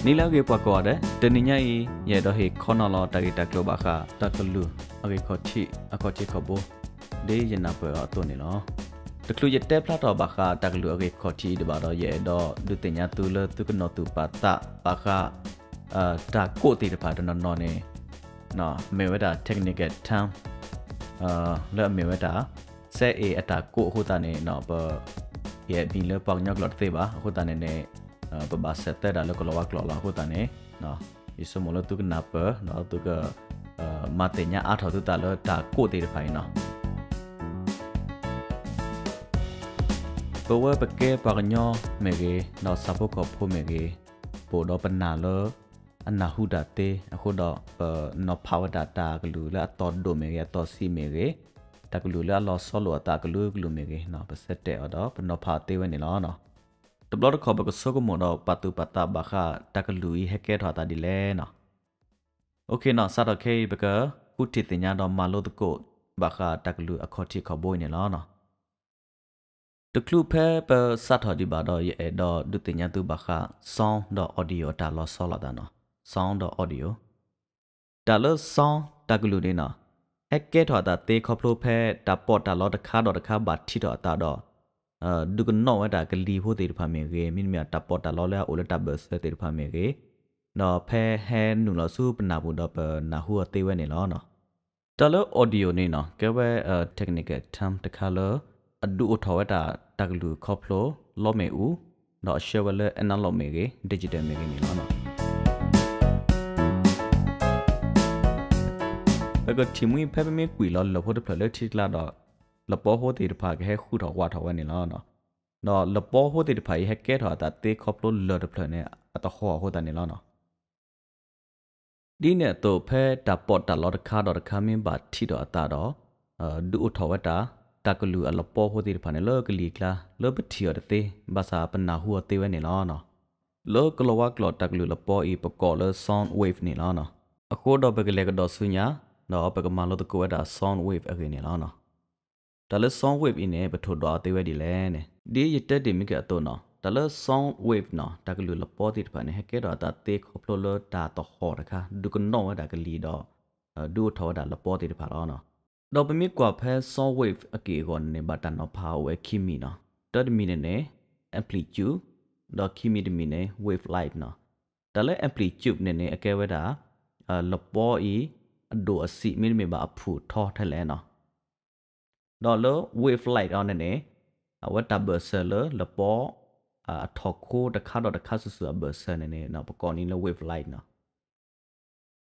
နံၤလၢအဂ့ၤပှၤကိးဂၤဒဲး, တနံၤညါအံၤ ယအဲၣ်ဒိးဟ့ၣ်ခီနီၤလီၤတၢ်ဂ့ၢ်တၢ်ကျိၤဘၣ်ဃး တၢ်ကလုၢ်အဂ့ၢ်ခီၣ်ထံး အခီၣ်ထံးခီၣ်ဘိ ဒ်ယနၢ်ပၢၢ်အီၤအသိးန့ၣ်လီၤ. တချုးယတဲဖျါထီၣ်ဘၣ်ဃးတၢ်ကလုၢ်အဂ့ၢ်ခီၣ်ထံးအံၤဒံးဘၣ်ဒီး ယအဲၣ်ဒိးဒုးသ့ၣ်ညါသုလၢသုကနီၣ်သူၣ်ပာ်သးဘၣ်ဃး တၢ်ကိးသ့ၣ်တဖၣ်တနီၤနီၤန့ၣ် မ့ၢ်ဝဲဒၣ် technical term လၢအမ့ၢ်ဝဲဒၣ် စဲအ့ၣ်အတၢ်ကိးအဃိသတးန့ၣ် ပ ယအဲၣ်မံၤလၢပှၤကညီကျိာ်တသ့ဘၣ်. အဃိသတးန့ၣ်န့ၣ် ပဘၣ်ဆဲးတဲဒၣ်လၢကလီၤဝါကျိာ်လီၤ. အဃိသတးန့ၣ် ယဆိကမိၣ်လၢသုကနၢ်ပၢၢ် ဒီးသုက မၤသ့ၣ်ညါအါထီၣ်သုသးလၢတၢ်ကိးသ့ၣ်တဖၣ်အံၤနီၤ. ပဝဲပကဲပှၤကညီမ့ၢ်ဂ့ၤ ဒီးဆၣ်ဖိကီၢ်ဖိမ့ၢ်ဂ့ၤ, ပအိၣ်ဒီးပနၢ်လၢ အနၢ်ဟူတၢ်သ့အဃိဒီး ပနီၤဖးဝဲဒၣ်တၢ်ကလုၢ်လၢအသီၣ်ဒိၣ်မ့ၢ်ဂ့ၤ အသီၣ်ဆံးမ့ၢ်ဂ့ၤ, တၢ်ကလုၢ်လၢအလီၤဆီလိာ်အသးကလုာ်ကလုာ်မ့ၢ်ဂ့ၤ, ပဆဲးတဲာ်အီၤဒီးပနီၤဖးအီၤသ့ဝဲန့ၣ်လီၤ. တဘျီတခီၣ်ပကဆိကမိၣ်ဒီးပာ်သူၣ်ပာ်သးဘၣ်ဃး တၢ်ကလုၢ်အံၤဟဲကဲထီၣ်အသးဒ်လဲၣ်နီၤ. စးထီၣ်ခဲအံၤ ပကဃုထံၣ်သ့ၣ်ညါဒီးမၤလိသကိး ဘၣ်ဃးတၢ်ကလုၢ်အခီၣ်ထံးခီၣ်ဘိအံၤန့ၣ်လီၤ. တချုးဖဲပစးထီၣ်ဒံးဘၣ်ဒီး ယအဲၣ်ဒိးဒုးသ့ၣ်ညါသုဘၣ်ဃး sound ဒီး audio အတၢ်လီၤဆီလိာ်အသးနီၤ. sound ဒီး audio တၢ်လၢ sound တၢ်ကလုၢ်န့ၣ်နီၤ ဟဲကဲထီၣ်အသးသ့ခီဖျိဖဲတၢ်ပီးတၢ်လီတခါဒီးတခါဘၣ်ထံးထီၣ်အသးဒီး ဒုးကနိးဝဲဒၣ်ကလံၤဖိသ့ၣ်တဖၣ်မ့ၢ်ဂ့ၤ, မ့တမ့ၢ်တၢ်ပီးတၢ်လီလၢအအိၣ်လၢတၢ်ဘၢၣ်စၢၤသ့ၣ်တဖၣ်မ့ၢ်ဂ့ၤ, ဒီးဖဲဟဲနုာ်လီၤဆူပနၢ်ပူၤဒီးပနၢ်ဟူအီၤသ့ဝဲန့ၣ်လီၤ. တၢ်လၢ audio န့ၣ်နီၤ ကဲဝဲ technical term တခါလၢ အဒုးအိၣ်ထီၣ်ဝဲဒၣ်တၢ်ကလုၢ်ခီဖျိ လီမ့ၣ်အူ, ဒီးအဆှၢဝဲလၢ analog မ့ၢ်ဂ့ၤ, digital မ့ၢ်ဂ့ၤန့ၣ်လီၤ. ပကထံၣ်မှံဖဲပမ့ၢ်ကွံာ်လီၤလၢၢ်ဖိတဖျၢၣ်လၢထံကျါဒီး လပီဖိသ့ၣ်တဖၣ်ကဟဲဃုထီၣ်ဝးထီၣ်ဝဲန့ၣ်လီၤ. ဒီးလပီဖိသ့ၣ်တဖၣ်အံၤဟဲကဲထီၣ်အသးသ့ခီဖျိလၢၢ်တဖျၢၣ်န့ၣ် အသဟီၣ်အဃိသတးန့ၣ်လီၤ. ဒ်န့ၣ်အသိး ဖဲတၢ်ပီးတၢ်လီတခါဒီးတခါမ့ၢ်ဘၣ်ထံးထီၣ်အသးဒီး ဒုးအိၣ်ထီၣ်ဝဲဒၣ် တၢ်ကလုၢ်အလပီဖိသ့ၣ်တဖၣ်န့ၣ်လၢကလံၤကျါ လၢပထံၣ်အီၤတသ့ ဘၣ်ဆၣ်ပနၢ်ဟူအီၤသ့ဝဲန့ၣ်လီၤ. လၢကလီၤဝါကျိာ်တၢ်ကလုၢ်လပီအံၤ ပကိးလၢ sound wave န့ၣ်လီၤ. အဃိဒီးပကလဲၤကဒီးဆူညါ ဒီးပကမၤလိသကိးဝဲဒၣ် sound wave အဂ့ၢ်န့ၣ်လီၤ. တၢ်လၢ sound wave အံၤန့ၣ် ပထိၣ်ဒွးအီၤသ့ဝဲဒ်လဲၣ်န့ၣ် ဒ်ယတဲတ့ၢ်မ့ၢ်က့ၤအသိးနီၤ တၢ်လၢ sound wave နီၤ တၢ်ကလုၢ်လပီသ့ၣ်တဖၣ်န့ၣ် ဟဲကဲထီၣ်အသးသ့ခီဖျိလၢတၢ်သဟီၣ်တခါ ဒုးကနိးဝဲဒၣ်ကလံၤဒီး ဒုးအိၣ်ထီၣ်ဝဲဒၣ်လပီသ့ၣ်တဖၣ်လီၤ. ဒီးပမ့ၢ်ကွၢ်ဖဲ sound wave အက့ၢ်အဂီၤန့ၣ်န့ၣ် ဘၣ်တၢ်နီၤဖးအိၣ်ဝဲခံမံၤနီၤ. တၢတမံၤန့ၣ်န့ၣ် amplitude ဒီးခံမံၤတမံၤန့ၣ် wavelength နီၤ. တၢ်လၢ amplitude န့ၣ်န့ၣ် အကဲဝဲဒၣ် လပီအံၤ အဒိၣ်အဆံး မ့တမ့ၢ်ဘၣ်အဖုၣ်ထီထဲလဲၣ်နီၤ. ဒီးလၢ wavelength အီၤန့ၣ်န့ၣ် အဝဲတၢ်ဘၢၣ်စၢၤလၢလပီ အထီၣ်ခိတခါဒီးတခါစုာ်စုာ်အဘၢၣ်စၢၤန့ၣ်န့ၣ် ပကိးန့ၢ်လၢ wavelength နီၤ.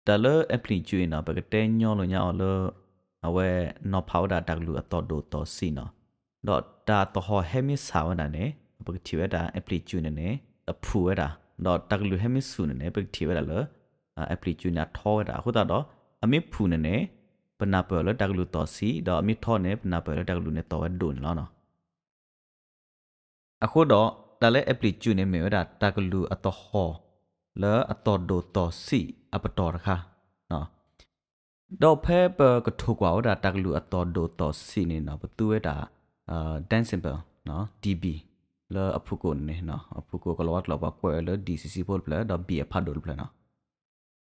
တၢ်လၢ amplitude အံၤနီၤ ပကတဲညီလိာ်ညါအီၤလၢ အဝဲနီၤဖးဝဲဒၣ်တၢ်ကလုၢ်အသီၣ်ဒိၣ်သီၣ်ဆံးနီၤ. ဒီးတၢ်သဟီၣ်ဟဲမ့ၢ်ဆံးဝဲဒၣ်န့ၣ် ပကထံၣ်ဝဲဒၣ် amplitude န့ၣ်န့ၣ် အဖုၣ်ဝဲဒၣ်, ဒီးတၢ်ကလုၢ်ဟဲမ့ၢ်ဆူၣ်န့ၣ်န့ၣ် ပကထံၣ်ဝဲဒၣ်လၢ amplitude န့ၣ်အထီဝဲဒၣ်. အဃိသတးဒီး အမ့ၢ်ဖုၣ်န့ၣ်န့ၣ် ပနၢ်ပၢၢ်လၢတၢ်ကလုၢ်သီၣ်ဆံး, ဒီးအမ့ၢ်ထီန့ၣ် ပနၢ်ပၢၢ်လၢတၢ်ကလုၢ်န့ၣ်သီၣ်ဝဲဒိၣ်န့ၣ်လီၤ. အဃိဒီး တၢ်လၢ amplitude န့ၣ် မ့ၢ်ဝဲဒၣ်တၢ်ကလုၢ်အသဟီၣ် လၢအသီၣ်ဒိၣ်သီၣ်ဆံးအပတီၢ်တခါ. ဒီးဖဲပကထိၣ်ကွၢ်ဝဲဒၣ်တၢ်ကလုၢ်အသီၣ်ဒိၣ်သီၣ်ဆံးန့ၣ်နီၤ ပသူဝဲဒၣ် decibel, dB လၢအဖုၣ်ကိာ်န့ၣ်န့ၣ် အဖုၣ်ကိာ်ကလီၤဝါကျိာ်ပှၤကွဲးဝဲလၢ D C C ဖိတဖျၢၣ် ဒီး B အဖးဒိၣ်တဖျၢၣ်နီၤ.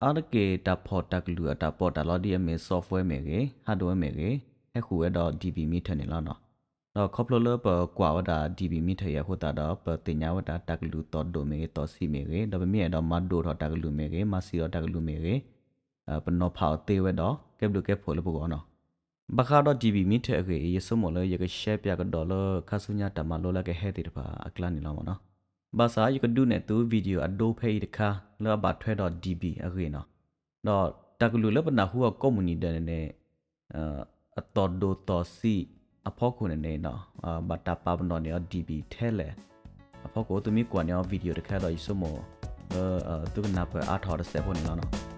အါတက့ၢ်တၢ်ဖီၣ်တၢ်ကလုၢ်အတၢ်ပီးတၢ်လီဒ်အမ့ၢ် software မ့ၢ်ဂ့ၤ, hardware မ့ၢ်ဂ့ၤ, ဟဲဃုာ်ဝဲဒီး dB meter န့ၣ်လီၤ. ဒီးခီဖျိလၢပကွၢ်ဝဲဒၣ် dB meter အံၤအဃိသတးဒီး ပသ့ၣ်ညါဝဲဒၣ်တၢ်ကလုၢ်သီၣ်ဒိၣ်မ့ၢ်ဂ့ၤ သီၣ်ဆံးမ့ၢ်ဂ့ၤ, ဒီးပမ့ၢ်အဲၣ်ဒိးမၤဒိၣ်ထီၣ်တၢ်ကလုၢ်မ့ၢ်ဂ့ၤ, မၤဆံးထီၣ်တၢ်ကလုၢ်မ့ၢ်ဂ့ၤ, ပနီၤဖးအီၤသ့ဝဲဒီး ကဲဘျုးကဲဖှိၣ်လၢပဂီၢ်နီၤ. ဘၣ်ဃးဒီး dB meter အဂ့ၢ်အံၤ ယဆိကမိၣ်လၢယက share ပၠးကဒီးလၢခါဆူညါတၢ်မၤလိလၢကဟဲသ့ၣ်တဖၣ်အကျါန့ၣ်လီၤမ့ၢ်နီၤ. ဘၣ်ဆၣ်ယကဒုးနဲၣ်သု video အဒိဖဲအံၤတခါ လၢအဘၣ်ထွဲဒီး dB အဂ့ၢ်နီၤ. ဒီးတၢ်ကလုၢ်လၢပနၢ်ဟူအီၤကိးမုၢ်နံၤဒဲးန့ၣ်န့ၣ် အသီၣ်ဒိၣ်သီၣ်ဆံးအဖီခိၣ်န့ၣ်န့ၣ် ဘၣ်တၢ်ပာ်ပနီၣ်န့ၢ်အီၤ dB ထဲလဲၣ်အဖီခိၣ် သုမ့ၢ်ကွၢ်န့ၢ်အီၤ video တခါဒီး ယဆိကမိၣ်လၢ သုကနၢ်ပၢၢ်အါထီၣ်တစဲးဖိန့ၣ်လီၤနီၤ.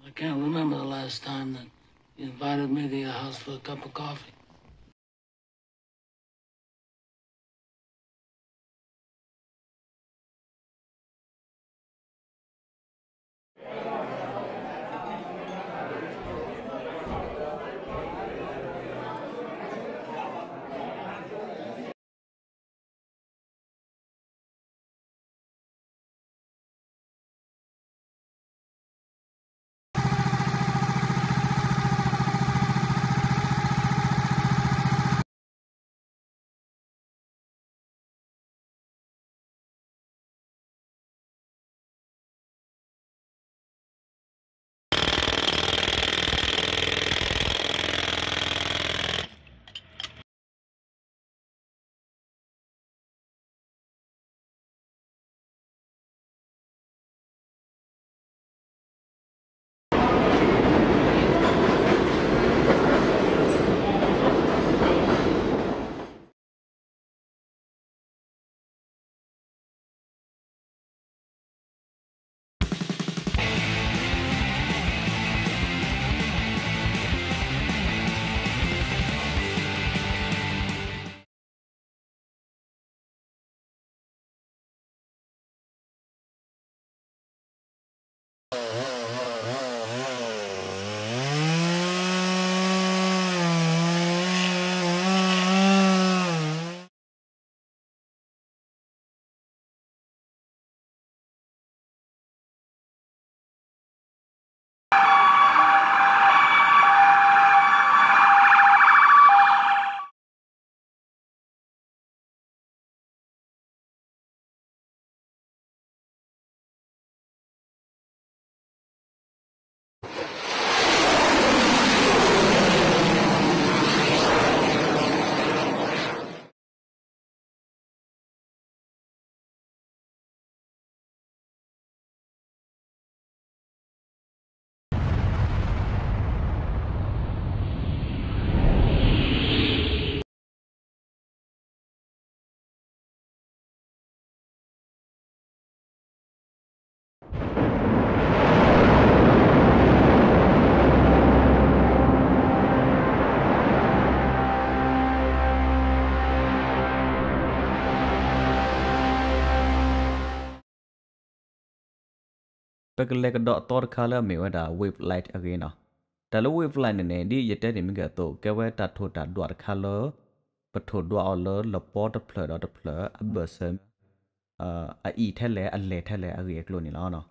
I can't remember the last time that you invited me to your house for a cup of coffee.ပကလဲၤကဒီးအသီတခါလၢအမ့ၢ်ဝဲဒၣ် wave light အဂ့ၢ်နီၤ. တၢ်လၢ wave light န့ၣ်န့ၣ် ဒ်ယတဲတ့ၢ်မ့ၢ်က့ၤအသိး ကဲဝဲတၢ်ထိၣ်တၢ်ဒွးတခါလၢ ပထိၣ်ဒွးအီၤလၢလပီတဖျၢၣ်ဒီးတဖျၢၣ် အဘၢၣ်စၢၤ အအံၣ်ထဲလဲၣ် အလဲၢ်ထဲလဲၣ်အဂ့ၢ်အကျိၤန့ၣ်လီၤ.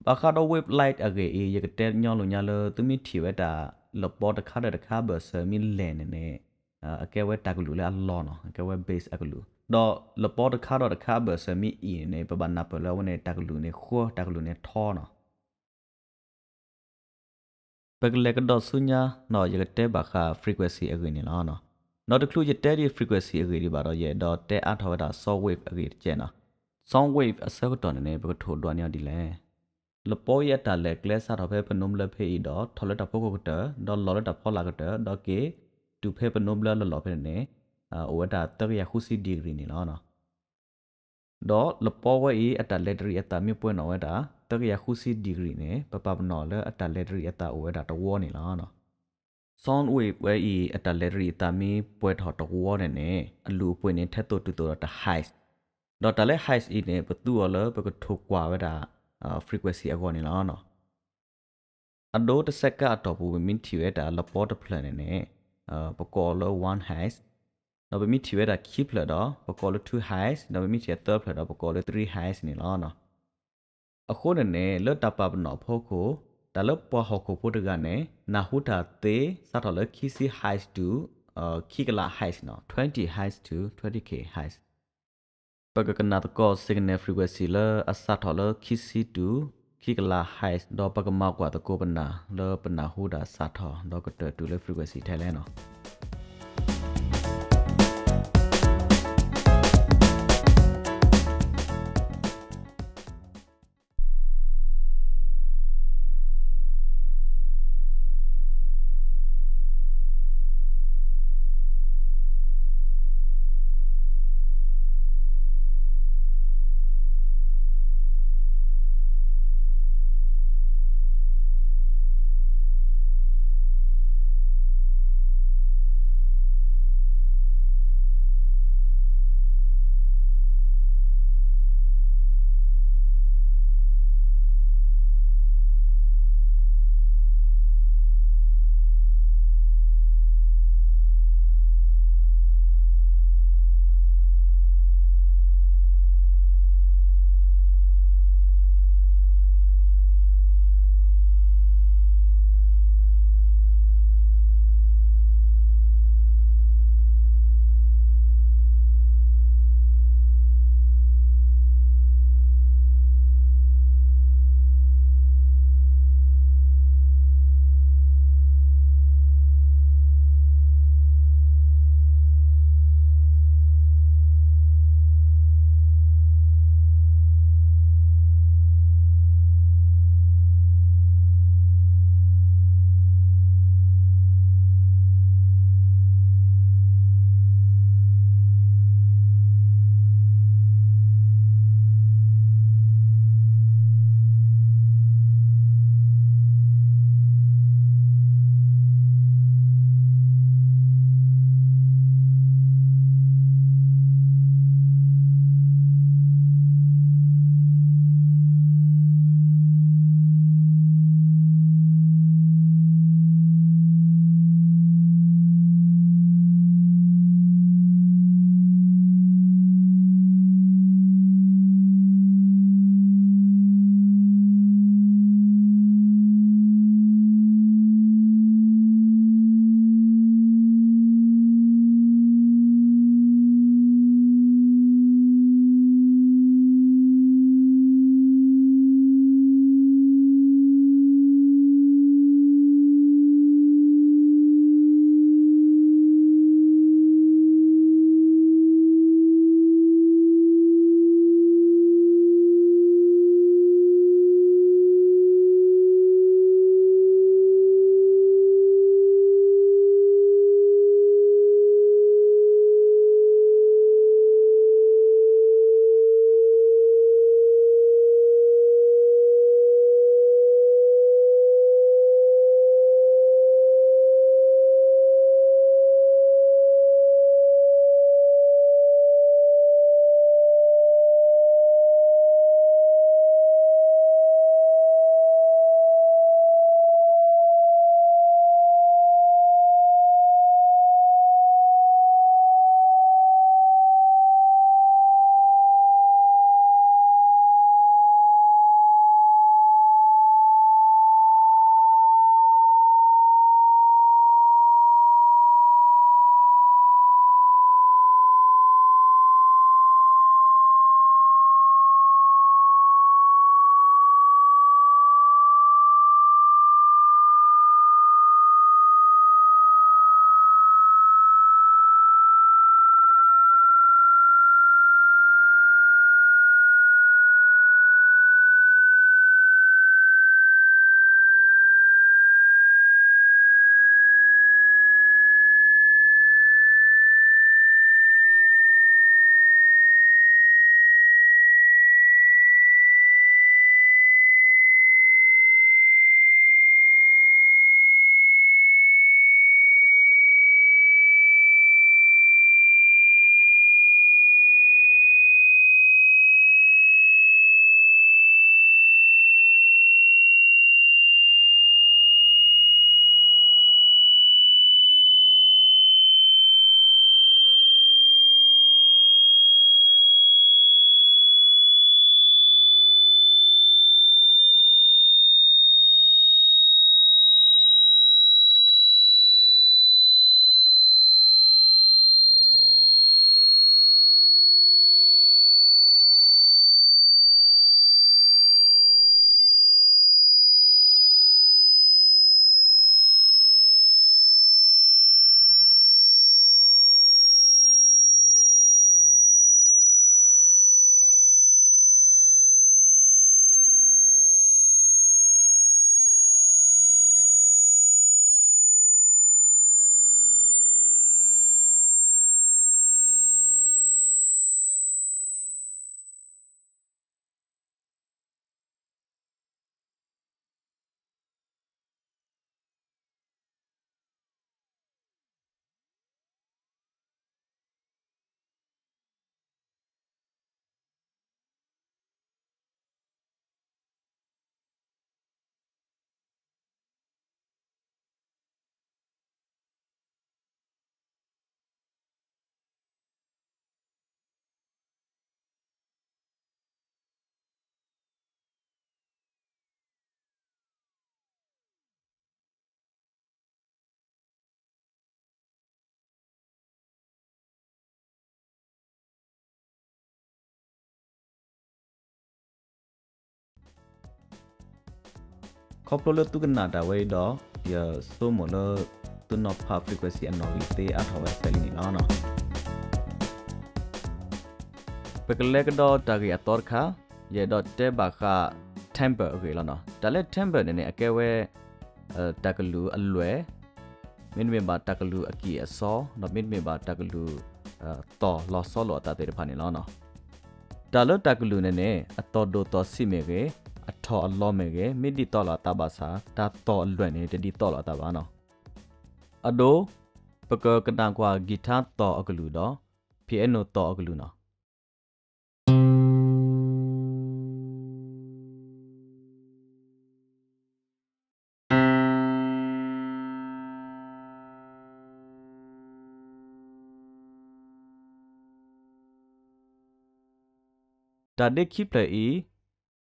ဘၣ်ဃးဒီး wave light အဂ့ၢ်အံၤ ယကတဲညီလိာ်ညါလၢ သုမ့ၢ်ထံၣ်ဝဲဒၣ် လပီတခါဒီးတခါ ဘၢၣ်စၢၤမ့ၢ်လဲၢ်န့ၣ်န့ၣ် အကဲဝဲတၢ်ကလုာ်လၢအလီၤနီၤ, အကဲဝဲ bass အကလုာ်, ဒီးလပီတခါဒီးတခါ ဘၢၣ်စၢၤမ့ၢ်အံၣ်န့ၣ်န့ၣ် ပဘၣ်နၢ်ပၢၢ်လၢအဝဲန့ၣ် တၢ်ကလုာ်န့ၣ်ဃၢ တၢ်ကလုာ်န့ၣ်ထီနီၤ. ပကလဲၤကဒီးဆူညါနီၤ, ယကတဲဘၣ်ဃး frequency အဂ့ၢ်န့ၣ်လီၤ. ဒီးတချုးယတဲဒံး frequency အဂ့ၢ်ဒံးဘၣ်ဒီး ယအဲၣ်ဒိးတဲအါထီၣ်ဝဲဒၣ် sound wave အဂ့ၢ်တကဲနီၤ. Sound wave အဆၢကတီၢ်န့ၣ်န့ၣ် ပကထိၣ်ဒွးန့ၢ်အီၤဒ်လဲၣ်. လပီအံၤအတၢ်လဲၤကျဲစးထီၣ်ဖဲပနိဘျၢဖဲအံၤဒီး ထီၣ်လၢတၢ်ဖီခိၣ်ကတၢၢ်, ဒီးလီၤလၢတၢ်ဖီလာ်ကတၢၢ်, ဒီးက့ၤတုၤဖဲပနိဘျၢလီၢ်လီၢ်ဖဲန့ၣ်န့ၣ် အိၣ်ဝဲဒၣ်သၢကယၤဃုဆံ degree န့ၣ်လီၤ. ဒီးလပီဝဲအံၤ အတၢ်လဲၤတရံးအသးမ့ၢ်ပှဲၤနီၣ်ဝဲဒၣ် သၢကယၤဃုဆံ degree န့ၣ် ပပာ်ပနီၣ်လၢအတၢ်လဲၤတရံးအသးအိၣ်ဝဲဒၣ်တဝီန့ၣ်လီၤ. Sound wave ဝဲအံၤ အတၢ်လဲၤတရံးအသးမ့ၢ်ပှဲၤထီၣ်တဝီန့ၣ်န့ၣ် အလုၢ်အပှ့ၤန့ၣ် ထဲသိးတုၤသိးဒီးတ hertz. ဒီးတၢ်လၢ highs အံၤန့ၣ် ပသူအီၤလၢပကထိၣ်ကွၢ်ဝဲဒၣ် frequency အဂီၢ်န့ၣ်လီၤ. အဒိ တစဲးကးအတီၢ်ပူၤ ပမ့ၢ်ထံၣ်ဝဲဒၣ်လပီတဖျၢၣ်န့ၣ်န့ၣ် ပကိးအီၤလၢ one highs, ဒီးပမ့ၢ်ထံၣ်ဝဲဒၣ်ခံဖျၢၣ်ဒီး ပကိးအီၤလၢ two highs, ဒီးပမ့ၢ်ထံၣ်အသၢဖျၢၣ်ဒီး ပကိးအီၤလၢ three highs န့ၣ်လီၤ. အဃိန့ၣ်န့ၣ် လၢတၢ်ပာ်ပနီၣ်အဖီခိၣ် တၢ်လၢပှၤဟီၣ်ခိၣ်ဖိတဂၤန့ၣ် နၢ်ဟူတၢ်သ့ စးထီၣ်လၢခံဆံ highs to ခံကလး highs န့ၣ်, twenty highs to twenty K highs. ပကကနၣ်သကိး signal frequency လၢအစးထီၣ်လၢခံဆံတုၤ ခံကလး highs ဒီးပကမၤကွၢ်သကိးပနၢ်လၢပနၢ်ဟူဒၣ်စးထီၣ် ဒီးကတၢၢ်တုၤလၢ frequency ထဲလဲၣ်န့ၣ်. ခီဖျိလၢသုကနၣ်တၢ်ဝဲအံၤဒီး ယဆိကမိၣ်လၢ သုနီၤဖး frequency အနီၣ်ဂံၢ်သ့အါထီၣ်ဝဲဒ်လဲၣ်န့ၣ်လီၤ. ပကလဲၤကဒီးတၢ်ဂ့ၢ်အသီတခါ, ယအဲၣ်ဒိးတဲဘၣ်ဃး timbre အဂ့ၢ်လီၤ. တၢ်လၢ timbre န့ၣ်န့ၣ် အကဲဝဲ တၢ်ကလုၢ်အလွဲၢ်, မ့တမ့ၢ်ဘၣ်တၢ်ကလုၢ်အကံၢ်အစီ, ဒီးမ့တမ့ၢ်ဘၣ်တၢ်ကလုၢ် သီၣ်လီၤဆီလိာ်အသးသ့ၣ်တဖၣ်န့ၣ်လီၤ. တၢ်လၢတၢ်ကလုၢ်န့ၣ်န့ၣ် အသီၣ်ဒိၣ်သီၣ်ဆံးမ့ၢ်ဂ့ၤ, အထီၣ်အလီၤမ့ၢ်ဂ့ၤ, မ့ၢ်ဒ်သိးလိာ်အသးဘၣ်ဆၣ် တၢ်သီၣ်အလွဲၢ်န့ၣ် တဒ်သိးလိာ်အသးဘၣ်လီၤ. အဒိ, ပကကနၣ်ကွၢ် guitar သီၣ်အကလုၢ်ဒီး piano သီၣ်အကလုၢ်လီၤ. တၢ်ဒ့ခံဖျၢၣ်အံၤ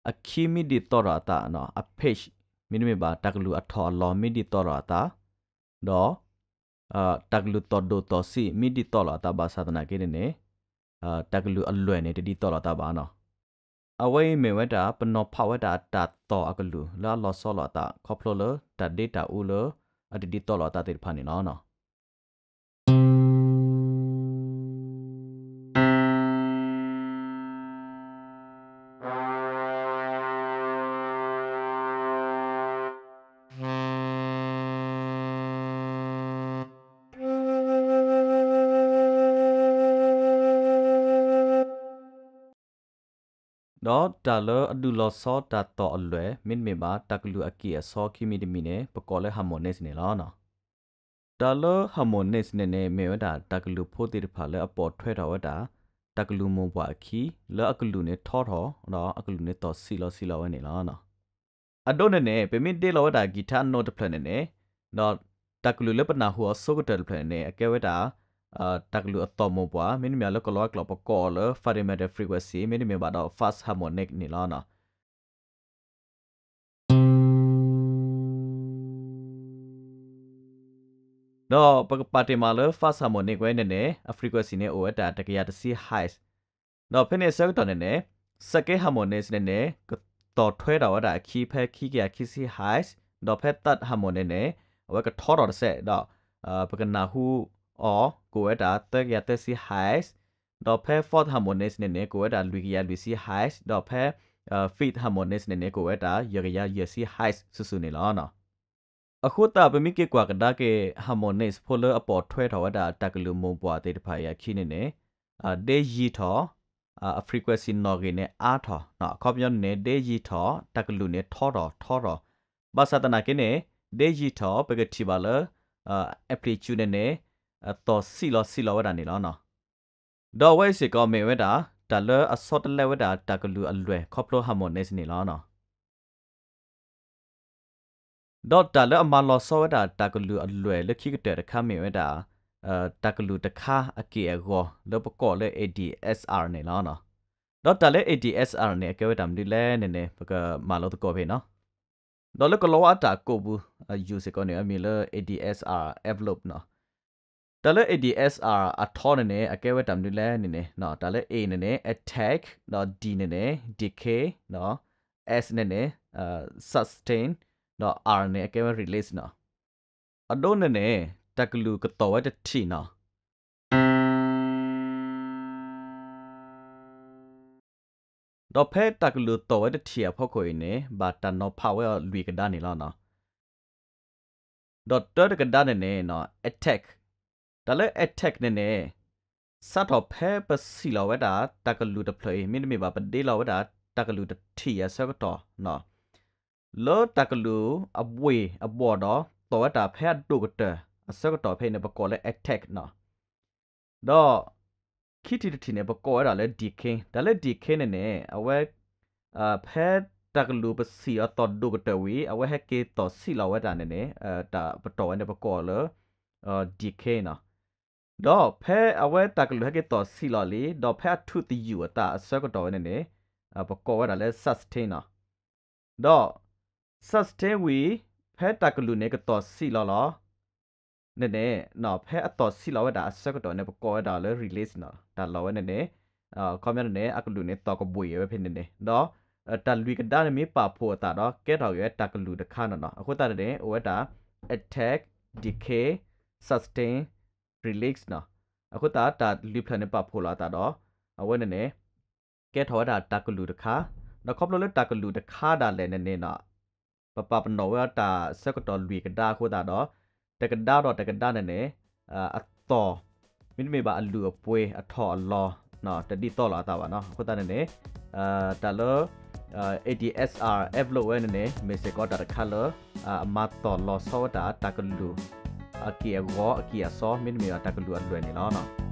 အခံမ့ၢ်ဒ်သိးလိာ်အသး, အ pitch မ့တမ့ၢ်ဘၣ် တၢ်ကလုၢ်အထီၣ်အလီၤမ့ၢ်ဒ်သိးလိာ်အသး, ဒီး တၢ်ကလုၢ်သီၣ်ဒိၣ်သီၣ်ဆံးမ့ၢ်ဒ်သိးလိာ်အသးဘၣ်ဆၣ်သနာ်က့န့ၣ်န့ၣ်, တၢ်ကလုၢ်အလွဲၢ်န့ၣ် တဒ်သိးလိာ်အသးဘၣ်လီၤ. အဝဲအံၤမ့ၢ်ဝဲဒၣ် ပနီၤဖးဝဲဒၣ်တၢ်သီၣ်အကလုၢ်လၢအလီၤဆီလိာ်အသး ခီဖျိလၢတၢ်ဒ့တၢ်အူလၢ အတဒ်သိးလိာ်အသးသ့ၣ်တဖၣ်န့ၣ်လီၤ. ဒီးတၢ်လၢအဒုးလီၤဆီတၢ်သီၣ်အလွဲၢ် မ့တမ့ၢ်ဘၣ် တၢ်ကလုၢ်အကံၢ်အစီခံမံၤတမံၤန့ၣ် ပကိးလၢ harmonics န့ၣ်လီၤ. တၢ်လၢ harmonics န့ၣ်န့ၣ် မ့ၢ်ဝဲဒၣ်တၢ်ကလုၢ်ဖိသ့ၣ်တဖၣ်လၢအပိာ်ထွဲထီၣ်ဝဲဒၣ် တၢ်ကလုၢ်မိၢ်ပှၢ်အခံ လၢအကလုၢ်န့ၣ်ထီထီၣ် ဒီးအကလုၢ်န့ၣ်သီၣ်ဆံးလီၤဆံးလီၤဝဲန့ၣ်လီၤ. အဒိန့ၣ်န့ၣ် ပမ့ၢ်ဒ့လီၤဝဲဒၣ် guitar note တဖျၢၣ်န့ၣ်န့ၣ်, ဒီးတၢ်ကလုၢ်လၢပနၢ်ဟူအီၤဆိကတၢၢ်တဖျၢၣ်န့ၣ်န့ၣ် အကဲဝဲဒၣ် တၢ်ကလုၢ်အသီၣ်မိၢ်ပှၢ် မ့တမ့ၢ်လၢကလီၤဝဲကျိာ်ပကိးအီၤလၢ fundamental frequency မ့တမ့ၢ်ဘၣ်ဒီး first harmonic န့ၣ်လီၤ. ဒီးပကပာ်တ့ၢ်မးလၢ first harmonic ဝဲန့ၣ်န့ၣ် အ frequency န့ၣ်အိၣ်ဝဲဒၣ်တကယၤတဆံ hertz, ဒီးဖဲန့ၣ်အဆၢကတီၢ်န့ၣ်န့ၣ် second harmonics န့ၣ်န့ၣ် ကသီၣ်ထွဲထီၣ်ဝဲဒၣ်အခံဖဲခံကယၤခံဆံ hertz, ဒီးဖဲ third harmonic န့ၣ်န့ၣ် အဝဲကထီထီၣ်တစဲး ဒီး ပကနၢ်ဟူအီၤ ကအိၣ်ဝဲဒၣ်သၢကယၤသၢဆံ hertz, ဒီးဖဲ fourth harmonics န့ၣ်န့ၣ် ကအိၣ်ဝဲဒၣ်လွံၢ်ကယၤလွံၢ်ဆံ hertz, ဒီးဖဲ fifth harmonics န့ၣ်န့ၣ် ကအိၣ်ဝဲဒၣ်ယဲၢ်ကယၤယဲၢ်ဆံ hertz စုာ်စုာ်န့ၣ်လီၤ. အဃိသတး ပမ့ၢ်က့ၤကွၢ်ကဒါက့ၤ harmonics ဖိလၢအပိာ်ထွဲထီၣ်ဝဲဒၣ်တၢ်ကလုၢ်မိၢ်ပှၢ်သ့ၣ်တဖၣ်အံၤအခံန့ၣ်န့ၣ် ဒ့ယံၤထီၣ် အ frequency နီၣ်ဂံၢ်န့ၣ်အါထီၣ်, အခီပညီန့ၣ်န့ၣ် ဒ့ယံၤထီၣ် တၢ်ကလုၢ်န့ၣ်ထီထီၣ်ထီထီၣ်, ဘၣ်ဆၣ်သနာ်က့န့ၣ် ဒ့ယံၤထီၣ် ပကထံၣ်ဘၣ်လၢ amplitude န့ၣ်န့ၣ် သီၣ်ဆံးလီၤဆံးလီၤဝဲဒၣ်န့ၣ်လီၤ. ဒီးအဝဲအံၤစ့ၢ်ကီးမ့ၢ်ဝဲဒၣ် တၢ်လၢအဆီတလဲဝဲဒၣ်တၢ်ကလုၢ်အလွဲၢ်ခီဖျိ harmonics န့ၣ်လီၤ. ဒီးတၢ်လၢအမၤလီၤဆီဝဲဒၣ်တၢ်ကလုၢ်အလွဲၢ်လၢခံကတၢၢ်တခါမ့ၢ်ဝဲဒၣ် တၢ်ကလုၢ်တခါအက့ၢ်အဂီၤလၢပကိးလၢ A D S R န့ၣ်လီၤ. ဒီးတၢ်လၢ A D S R န့ၣ် အကဲဝဲတၢ်မနုၤလဲၣ်န့ၣ်န့ၣ် ပကမၤလိသကိးဖဲန့ၣ်လီၤ. ဒီးလၢကလီၤဝါအတၢ်ကိးပူၤ ယူၤစ့ၢ်ကီးန့ၣ် အမံၤလၢ A D S R envelope န့ၣ်လီၤ. တၢ်လၢ A D S R အထီန့ၣ်န့ၣ် အကဲဝဲတၢ်မနုၤလဲၣ်န့ၣ်န့ၣ် တၢ်လၢ A န့ၣ်န့ၣ် attack, ဒီး D န့ၣ်န့ၣ် decay, ဒီး S န့ၣ်န့ၣ် sustain, ဒီး R န့ၣ် အကဲဝဲ release န့ၣ်လီၤ. အဒိန့ၣ်န့ၣ် တၢ်ကလုၢ်ကသီၣ်ဝဲတထံၣ်န့ၣ်လီၤ. ဒီးဖဲတၢ်ကလုၢ်သီၣ်ဝဲတထံၣ်အဖီခိၣ်အံၤန့ၣ် ဘၣ်တၢ်နီၤဖးဝဲအီၤလွံၢ်ကဒါန့ၣ်လီၤ. ဒီးတၢတကဒါန့ၣ်န့ၣ် attack, တၢ်လၢ attack န့ၣ်န့ၣ် စးထီၣ်ဖဲပဆံးလီၤဝဲဒၣ် တၢ်ကလုၢ်တဖျၢၣ်အံၤ မ့တမ့ၢ်ဘၣ်ပဒ့လီၤဝဲဒၣ် တၢ်ကလုၢ်တထံၣ်အဆၢကတီၢ် လၢတၢ်ကလုၢ်အဘှ့ၣ်အဘှီၣ်ဒီး သီၣ်ဝဲဒၣ်ဖဲအဒိၣ်ကတၢၢ်အဆၢကတီၢ်ဖဲအံၤန့ၣ် ပကိးလၢ attack န့ၣ်လီၤ. ဒီး ခံထံၣ်တထံၣ်န့ၣ် ပကိးဝဲဒၣ်လၢ decay, တၢ်လၢ decay န့ၣ်န့ၣ် အဝဲ ဖဲတၢ်ကလုၢ်ပဆံးအသီၣ်ဒိၣ်ကတၢၢ်ဝံၤ အဝဲဟဲက့ၤသီၣ်ဆံးလီၤဝဲဒၣ်န့ၣ်န့ၣ် တၢ်ပတီၢ်ဝဲန့ၣ် ပကိးလၢ decay န့ၣ်လီၤ. ဒီးဖဲအဝဲတၢ်ကလုၢ်ဟဲက့ၤသီၣ်ဆံးလီၤလံ ဒီးဖဲအထူးသယုၢ်အသးအဆၢကတီၢ်ဝဲန့ၣ်န့ၣ် ပကိးဝဲဒၣ်လၢ sustain န့ၣ်လီၤ. ဒီး sustain ဝံၤ ဖဲတၢ်ကလုၢ်န့ၣ်ကသီၣ်ဆံးလီၤလီၤ န့ၣ်န့ၣ် ဖဲအသီၣ်ဆံးလီၤဝဲဒၣ်အဆၢကတီၢ်န့ၣ် ပကိးဝဲဒၣ်လၢ release န့ၣ်လီၤ. တၢ်လီၢ်ဝဲန့ၣ်န့ၣ် အခီပညီန့ၣ်န့ၣ် အကလုၢ်န့ၣ်သီၣ်ကဘှ့ၣ်ဝဲဖဲန့ၣ်န့ၣ် ဒီး တၢ်လွံၢ်ကဒါန့ၣ်မ့ၢ်ပာ်ဖှိၣ်အသးဒီး ကဲထီၣ်က့ၤဝဲတၢ်ကလုၢ်တခါန့ၣ်နီၤ. အဃိသတးန့ၣ်န့ၣ် အိၣ်ဝဲဒၣ် attack, decay, sustain, release နီၤ. အဃိသတးတၢ်လွံၢ်ဖျၢၣ်န့ၣ်ပာ်ဖှိၣ်လီၤအသးဒီး အဝဲန့ၣ်န့ၣ် ကဲထီၣ်ဝဲဒၣ်တၢ်ကလုၢ်တခါ, ဒီးခီဖျိလၢတၢ်ကလုၢ်တခါဒၣ်လဲာ်န့ၣ်န့ၣ်နီၤ ပပာ်ပနီၣ်ဝဲဒၣ်တၢ်ဆၢကတီၢ်လွံၢ်ကဒါအဃိသတးဒီး တကဒါဒီးတကဒါန့ၣ်န့ၣ် အသီၣ် မ့တမ့ၢ်ဘၣ်အလုၢ်အပှ့ၤအထီၣ်အလီၤ တဒ်သိးလိာ်အသးဘၣ်နီၤ. အဃိသတးန့ၣ်န့ၣ် တၢ်လၢ A D S R envelope ဝဲန့ၣ်န့ၣ် မ့ၢ်စ့ၢ်ကီးတၢ်တခါလၢ အမၤသီၣ်လီၤဆီဝဲဒၣ်တၢ်ကလုၢ် အက့ၢ်အဂီၤအက့ၢ်အစီ မ့တမ့ၢ်ဘၣ်တၢ်ကလုၢ်အလွဲၢ်န့ၣ်လီၤ.